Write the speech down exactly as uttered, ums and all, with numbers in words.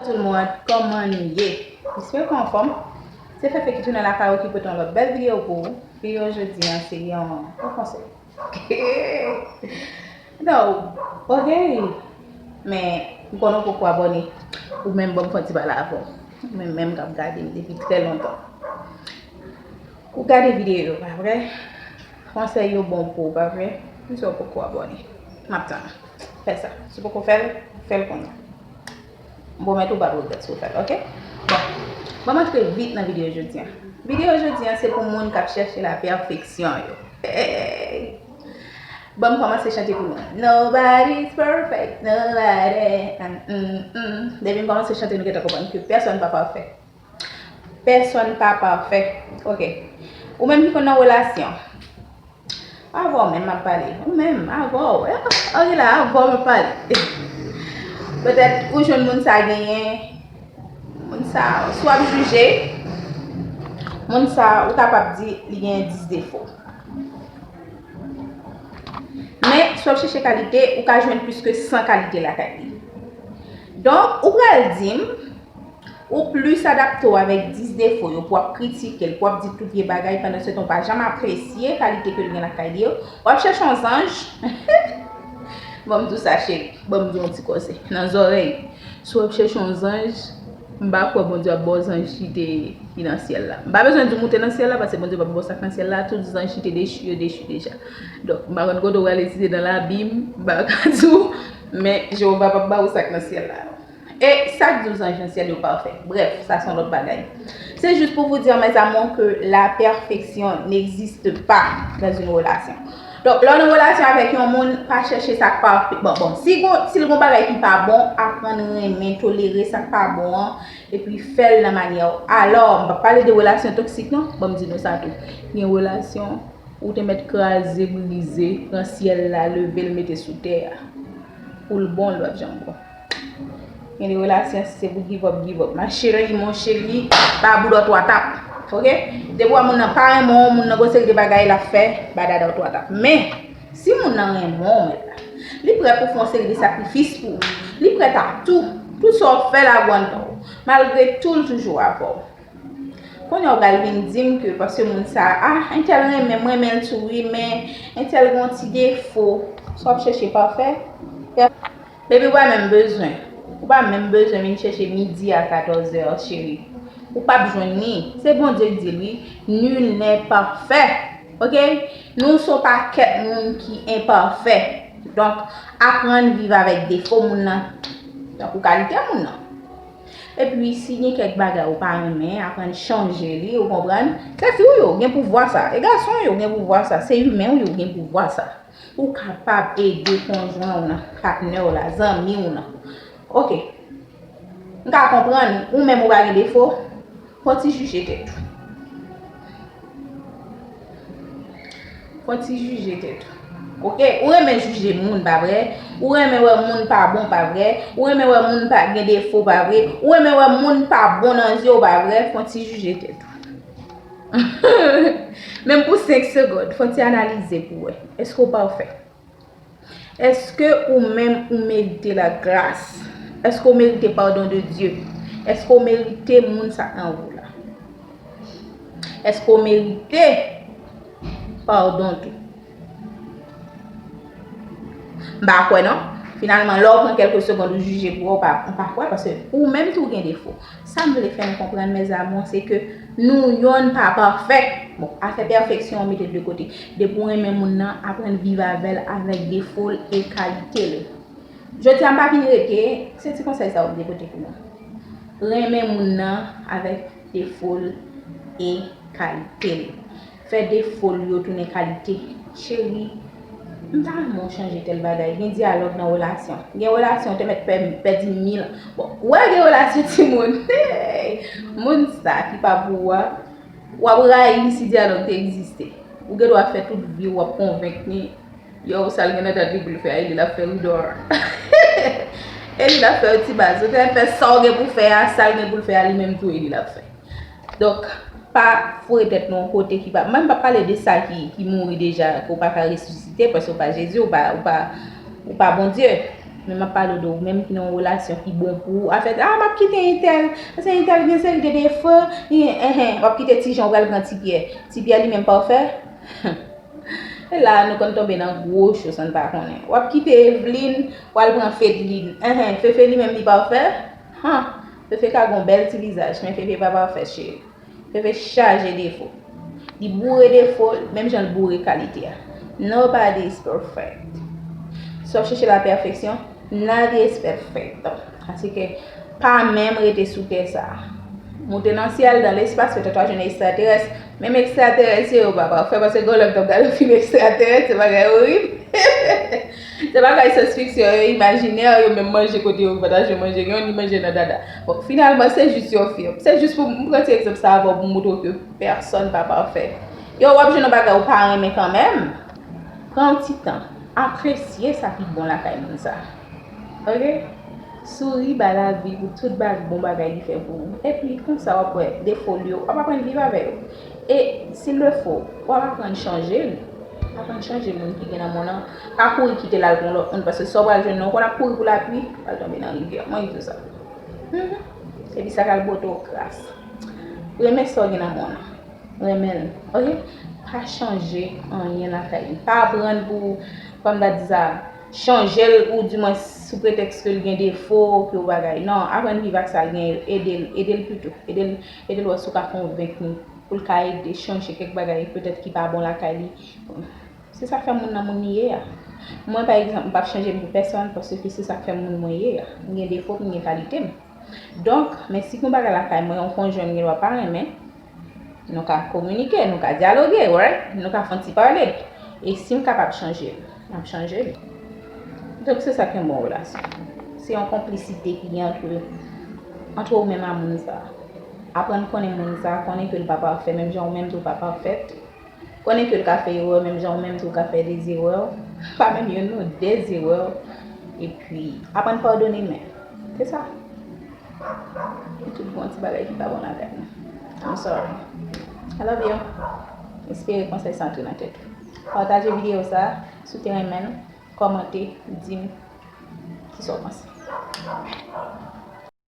Tout moun, kòman nou ye? Espere ke w anfòm. Se Fefe ki tounen lakay ou ki pote yon lòt bèl videyo pou ou. Videyo jodi an se yon, yon konsèy. No, ok. Men, m konnen w poko abòne. Ou menm, ban m fè yon ti pale avè w. Ou menm, menm k ap gade m depi trè lontan. Ou gade videyo yo, pa vre? Konsèy yo bon pou ou, pa vre? Poukisa w poko abòne? M ap tann ou. Fè sa. Si w poko fè l, fè l kounye a. M pwomèt ou p ap regrèt si w fè l, ok? Bon, ban m antre vit nan videyo jodi a. Videyo jodi a se pou moun k ap chèche la pèfeksyon yo. Hey! Ban m kòmanse chante pou nou. Nobody's perfect, nobody. Mm, mm, mm. Depi m kòmanse chante, nou gentan konprann ke pèsonn pa pafè. Pèsonn pa pafè. Ok. Ou menm ki konn nan relasyon. Avè w menm m ap pale. Ou menm, avè w. Ok la, avè w m ap pale. Petèt ou jwenn moun sa genyen. Moun sa, si w ap jije, moun sa, ou kapab di li genyen dis defo. Men, si w ap chèche kalite, ou ka jwenn plis ke san kalite lakay li. Donk, ou pral di m, ou plis adapte w avèk dis defo yo pou w ap kritike l, pou w ap di tout vye bagay, pandan se tan w pa janm apresye kalite ke l gen lakay li yo. W ap chèche yon zanj. Ban m di w sa, cheri. Ban m di w yon ti konsèy. Nan zòrèy. Si w ap chèche yon zanj, m pa kwè Bondye ap ba w zanj ki te, ki nan syèl la. M pa bezwen di w moute nan syèl la, paske Bondye p ap ba w sa k nan syèl la. Tout zanj ki te dechi yo dechi deja. Donk, m pa konn kote w prale, si se nan labim, m pa ka di w, men Jewova p ap ba w sa k nan syèl la. E sa k di w zanj nan syèl yo pafè? Brèf, sa se yon lòt bagay. C'est juste pour vous dire, mes amours, que la perfection n'existe pas dans une relation. Donk, lè w nan relasyon avèk yon moun, pa chèche sa k pafè. Bon, bon, si gon, si l gon bagay ki pa bon, aprann renmen, tolere sa k pa bon an, epi fè l nan manyè w. Alò, m p ap pale de relasyon toksik, non, ban m di nou sa tou. Gen relasyon, ou te mèt kraze, brize, pran syèl la, leve l, mete sou tè a. Pou l bon, l p ap janm bon. Gen de relasyon, si se pou give up, give up. Ma chérie, mon chéri, ba boudò twa tap. Ok? Depi w wè moun nan pa renmen w, moun nan gon seri de bagay l ap fè, ba dada w twa tap. Men, si moun nan renmen w, mèt la, li prè pou fè yon seri de sakrifis pou ou. Li prèt a tou. Tout sa w fè, l a gwantan w. Malgre tou, l toujou avè w. Kounye a w pral vin di m ke paske moun sa a, ah, entèl renmen m, renmen l tou wi, men entèl gen yon ti defo. Sa w ap chèche pafè? Baby, ou pa menm bezwen. Ou pa menm bezwen vin chèche midi a katòzè, cheri. Ou p ap jwenn li. Se Bondye k di l wi. Nul n'est parfait. Ok? Nou se yon pakèt moun ki enpafè. Donk, aprann viv avèk defo moun nan. Tankou kalite moun nan. Epi, si gen kèk bagay ou pa renmen, aprann chanje li, ou konprann? Se fi w yo gen pouvwa sa. E gason w yo gen pouvwa sa. Se imen w yo gen pouvwa sa. Ou kapab ede konjwen w nan, patnè w la, zanmi w nan. Ok. M ka konprann, ou menm ou pa gen defo, fò w ti jije tèt ou. Fò w ti jije tèt ou. Ok? Ou renmen jije moun, pa vre? Ou renmen wè moun pa bon, pa vre? Ou renmen wè moun pa gen defo, pa vre? Ou renmen wè moun pa bon nan zye w, pa vre? Fò w ti jije tèt ou. Menm pou senk segonn, fò w ti analize pou w wè. Èske w pafè? Èske ou menm ou merite lagras? Èske w merite padon de Dye? Èske w merite moun sa k nan vi w la? Èske w merite padon tou? M pa kwè non. Finalman, lè w pran kèlke segonn ou jije pou wè, ou pa, ou pa kwè, paske ou menm tou gen defo. Sa m vle fè nou konprann, mes amours, se ke nou yonn pa pafè. Bon, afè pèfeksyon an mete l de kote. Depi w renmen moun nan, aprann viv avè l avèk defo l e kalite l. Jodi a, m pa vin rete, se ti konsèy sa yo m te pote pou nou. Renmen moun nan avèk defo l e kalite l. Fè defo l yo tounen kalite. Cheri, m ta renmen w chanje tèl bagay. Gen dyalòg nan relasyon. Gen relasyon, ou te mèt pè-, pèdi mil. Bon, ou wè gen relasyon timoun. Hey! Moun sa ki pa pou ou a, w ap rayi li si dyalòg te egziste. Ou gen dwa fè tout vi w ap konvenk li. Yo, sa l gen nan tèt li pou l fè a, e li l ap fè ridò. E li l ap fè yon ti baz. Ou te fè sa w gen pou fè a, sa l gen pou l fè a, li menm tou, e li l ap fè. Donk, pa foure tèt nou yon kote ki pa. Mwen, m p ap pale de sa ki, ki mouri deja, ke w pa ka resisite, paske w pa Jezi, w pa, w pa, w pa Bondye. Men m ap pale w de ou menm ki nan yon relasyon ki bon pou ou. Afè, ah, m ap kite entèl, paske entèl gen seri de defo, enhen, w ap kite ti jan, w pral pran ti pyè. Ti pyè li menm pafè? E la, nou konn tonbe nan gwo cho san n pa konnen. W ap kite Evlin, w al pran Fedlin. Enhen, Fefe li menm li pafè? Han, Fefe ka gon bèl ti vizaj, men Fefe pa pafè, cheri. Fefe chaje defo. Li boure defo, menm jan l boure kalite a. Nobody is perfect. Si w ap chèche lapèfeksyon, nothing is perfect. Asike, pa menm rete sou tè sa. Moute nan syèl, dan lespas, petèt w a jwenn ekstraterès. Menm ekstraterès yo, yo pa pafè, paske gen lè m t ap gade yon fim ekstraterès, se bagay orib. Se bagay science fiction, yo imajinè, yo menm manje kote yo pataje manje, gen yon li manje nan dada. Bon, finalman, se jis yon fim. Se jis pou m pran ti egzanp sa avè w pou m montre w ke pèsòn pa pafè. Yo, w ap jwenn yon bagay ou pa renmen kanmenm. Pran yon ti tan. Apresye sa ki bon lakay moun sa. Ok? Souri ba lavi pou tout bag, bon bagay li fè pou ou. Epi, konsa w ap wè defo l yo, w ap aprann viv avè yo. E, s'il le faut, w ap aprann chanje l. Aprann chanje moun ki gen nan mond lan. Pa kouri kite l al pou yon lòt moun, paske sa w pral jwenn nan, ou konn ap kouri pou lapli, pral tonbe nan rivyè. Mwen di w sa. Mhm. Epi sa k al bwote w kras. Renmen sa w gen nan mond lan. Renmen l. Ok? Pa chanje anyen lakay li. Pa aprann pou, kòm ta di sa, chanje l ou di mwen sou pretèks ke l gen defo, ke ou bagay. Non, aprann viv ak sa l gen, ede l, ede l pito. Ede l, ede l wè si w ka konvenk li, pou l ka ede chanje kèk bagay petèt ki pa bon lakay li. Se sa k fè moun nan moun li ye a. Mwen, pa egzanp, m p ap chanje m pou pèsòn, paske se sa k fè m moun mwen ye a. M gen defo m, m gen kalite m. Donk, men si gen yon bagay lakay mwen, yon konjwen m gen dwa pa renmen, nou ka kominike, nou ka dyaloge, right? Nou ka fè yon ti pale. E si m kapab chanje l, m ap chanje l. Donk, se sa k yon bon relasyon. Se yon konplisite ki gen ant, ant ou menm a moun sa. Aprann konnen moun sa, konnen ke l pa pafè, menm jan ou menm tou pa pafèt. Konnen ke l ka fè erè, menm jan ou menm tou ka fè de zerè. Pa menm youn non, de zerè. Epi, aprann padone, men. Se sa. Gen tout bon ti bagay ki pa bon lakay nou. I'm sorry. I love you. Espere konsèy sa antre nan tèt ou. Pataje videyo sa, si w te renmen l, kòmante, di m kisa w panse.